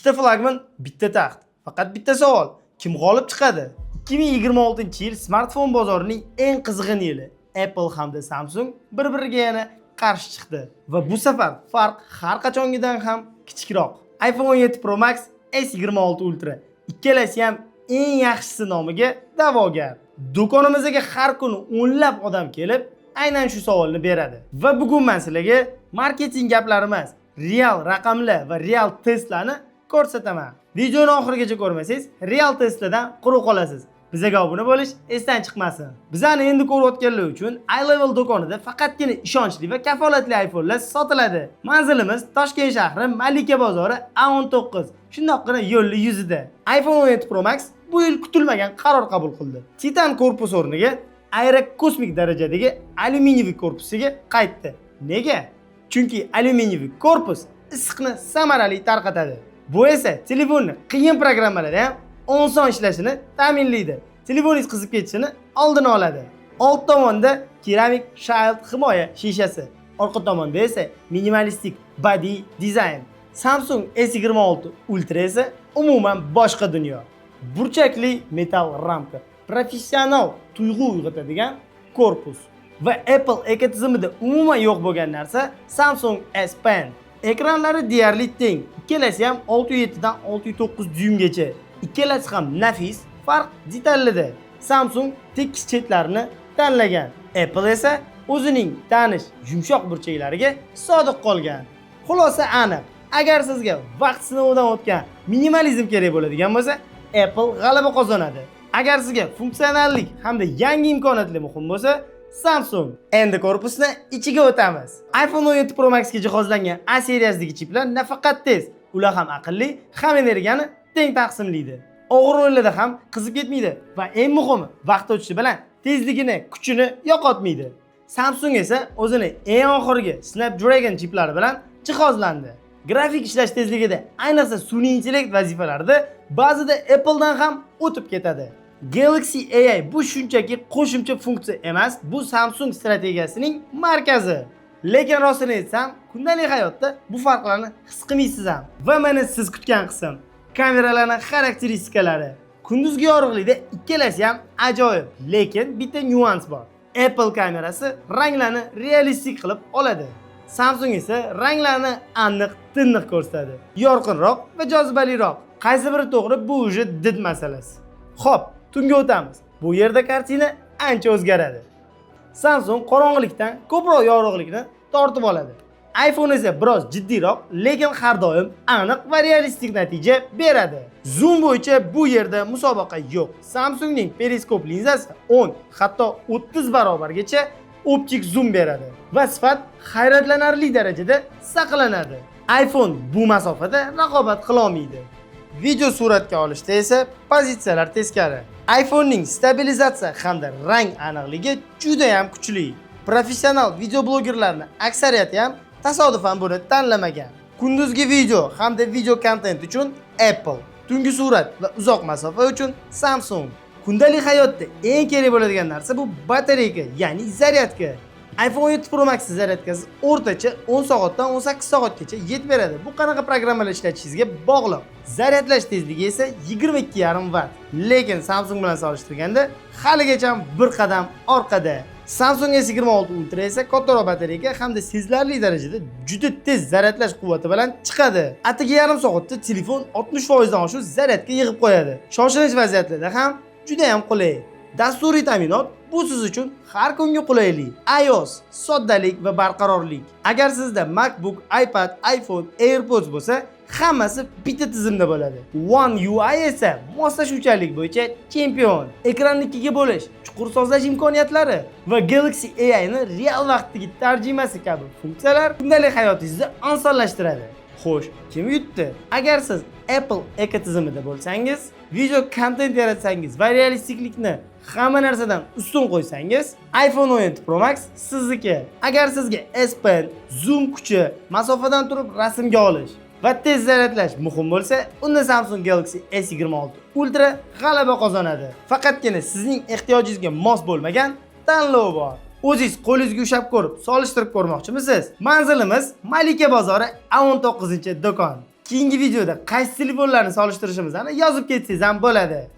Ikkita flagman, bitta taxt. Faqat bitta savol: kim g'olib chiqadi? 2026-yil smartfon bozorining eng qizg'in yili. Apple hamda Samsung bir-biriga yana qarshi chiqdi va bu safar farq har qachongidan ham kichikroq. iPhone 17 Pro Max, S26 Ultra, ikkalasi ham eng yaxshisi nomiga da'vogar. Do'konimizga har kuni o'nlab odam kelib, aynan shu savolni beradi. Va bugun men sizlarga marketing gaplari emas, real raqamlar va real testlarni ko'rsataman. Videoni oxirigacha ko'rmasangiz, real testlardan quruq qolasiz. Bizaga obuna bo'lish esdan chiqmasin. Bizani endi ko'rayotganlar uchun, iLevel do'konida faqatgina ishonchli va kafolatli iPhone'lar sotiladi. Manzilimiz Toshkent shahri, Malika bozori, A19, shundoqqina yo'lli yuzida. iPhone 17 Pro Max bu yil kutilmagan qaror qabul qildi. Titan korpus o'rniga aerokosmik darajadagi alyuminiy korpusiga qaytdi. Nega? Chunki alyuminiy korpus issiqni samarali tarqatadi. Bu esa telefonni qiyin programmalarda ham oson ishlashini ta'minlaydi. Telefoningiz qizib ketishini oldini oladi. Old tomonda Ceramic Shield himoya shishasi, orqa tomonda esa minimalistik badiiy dizayn. Samsung S26 Ultra esa umuman boshqa dunyo. Burchakli metall ramka, professional tuyg'u uyg'otadigan korpus va Apple ekotizimida umuman yo'q bo'lgan narsa, Samsung S Pen. Ekranlari deyarli teng. Ikkalasi ham 6.7 dan 6.9 dyuymgacha. Ikkalasi ham nafis, farq detalida. Samsung tekis chetlarini tanlagan. Apple esa o'zining tanish yumshoq burchaklariga sodiq qolgan. Xulosa aniq. Agar sizga vaqt sinovidan o'tgan minimalizm kerak bo'ladigan bo'lsa, Apple g'alaba qozonadi. Agar sizga funksionallik hamda yangi imkoniyatlar muhim bo'lsa, Samsung. Endi korpusni ichiga o'tamiz. iPhone 17 Pro Max ga jihozlangan A seriyasidagi chiplar nafaqat tez, ular ham aqlli, ham energiyani teng taqsimlaydi. Og'ir o'yinlarda ham qizib ketmaydi va eng muhimi, vaqt o'tishi bilan tezligini, kuchini yo'qotmaydi. Samsung esa o'zini eng oxirgi Snapdragon chiplari bilan jihozlandi. Grafik ishlash tezligida, ayniqsa sun'iy intellekt vazifalarida ba'zida Appledan ham o'tib ketadi. Galaxy AI bu shunchaki qo'shimcha funksiya emas, bu Samsung strategiyasining markazi. Lekin rostini aytsam, kundalik hayotda bu farqlarni his qilmaysiz ham. Va mana siz kutgan qism: kameralarning xarakteristikalari. Kunduzgi yorug'likda ikkalasi ham ajoyib, lekin bitta nyuans bor. Apple kamerasi ranglarni realistik qilib oladi. Samsung esa ranglarni aniq, tiniq ko'rsatadi. Yorqinroq va jozibaliroq. Qaysi biri to'g'ri, bu уже did masalasi. Xo'p, tunga o'tamiz. Bu yerda kartina ancha o'zgaradi. Samsung qorong'ulikdan ko'proq yorug'likni tortib oladi. iPhone esa biroz jiddiyroq, lekin har doim aniq va realistik natija beradi. Zoom bo'yicha bu yerda musobaqa yo'q. Samsungning periskop linzasi 10, hatto 30 barobargacha optik zoom beradi va sifat hayratlanarli darajada saqlanadi. iPhone bu masofada raqobat qila olmaydi. Video suratga olishda esa pozitsiyalar teskari. iPhone'ning stabilizatsiya hamda rang aniqligi juda ham kuchli. Professional videoblogerlarning aksariyati ham tasodifan buni tanlamagan. Kunduzgi video hamda video kontent uchun Apple, tungi surat va uzoq masofa uchun Samsung. Kundalik hayotda eng kerak bo'ladigan narsa bu batareyka, ya'ni zaryadka. iPhone 17 Pro Max zaryadkasi o'rtacha 10 soatdan 18 soatgacha yetib beradi. Bu qanaqa programmalar ishlatishingizga bog'liq. Zaryadlash tezligi esa 22,5 vatt. Lekin Samsung bilan solishtirganda haligacha bir qadam orqada. Samsung S26 Ultra esa kattaroq batareyka hamda sezilarli darajada juda tez zaryadlash quvvati bilan chiqadi. Atigi yarim soatda telefon 60% dan oshiq zaryadga yig'ib qo'yadi. Shoshilinch vaziyatlarda ham juda ham qulay. Dasturiy ta'minot bu siz uchun har kungi qulaylik. iOS, soddalik va barqarorlik. Agar sizda MacBook, iPad, iPhone, AirPods bo'lsa, hammasi bitta tizimda bo'ladi. One UI esa moslashuvchanlik bo'yicha chempion. Ekranni ikkiga bo'lish, chuqur sozlash imkoniyatlari va Galaxy AI ni real vaqtdagi tarjimasi kabi funksiyalar kundalik hayotingizni osonlashtiradi. Xo'sh, kim yutdi? Agar siz Apple ekotizimida bo'lsangiz, video kontent yaratsangiz va realistiklikni hamma narsadan ustun qo'ysangiz, iPhone 17 Pro Max sizniki. Agar sizga S Pen, zoom kuchi, masofadan turib rasmga olish va tez zaryadlash muhim bo'lsa, unda Samsung Galaxy S26 Ultra g'alaba qozonadi. Faqatgina sizning ehtiyojingizga mos bo'lmagan tanlov bor. O'zingiz qo'lingizga ushlab ko'rib, solishtirib ko'rmoqchimisiz? Manzilimiz Malika bozori, A19-do'kon. Keyingi videoda qaysi telefonlarni solishtirishimizni yozib ketsangiz ham bo'ladi.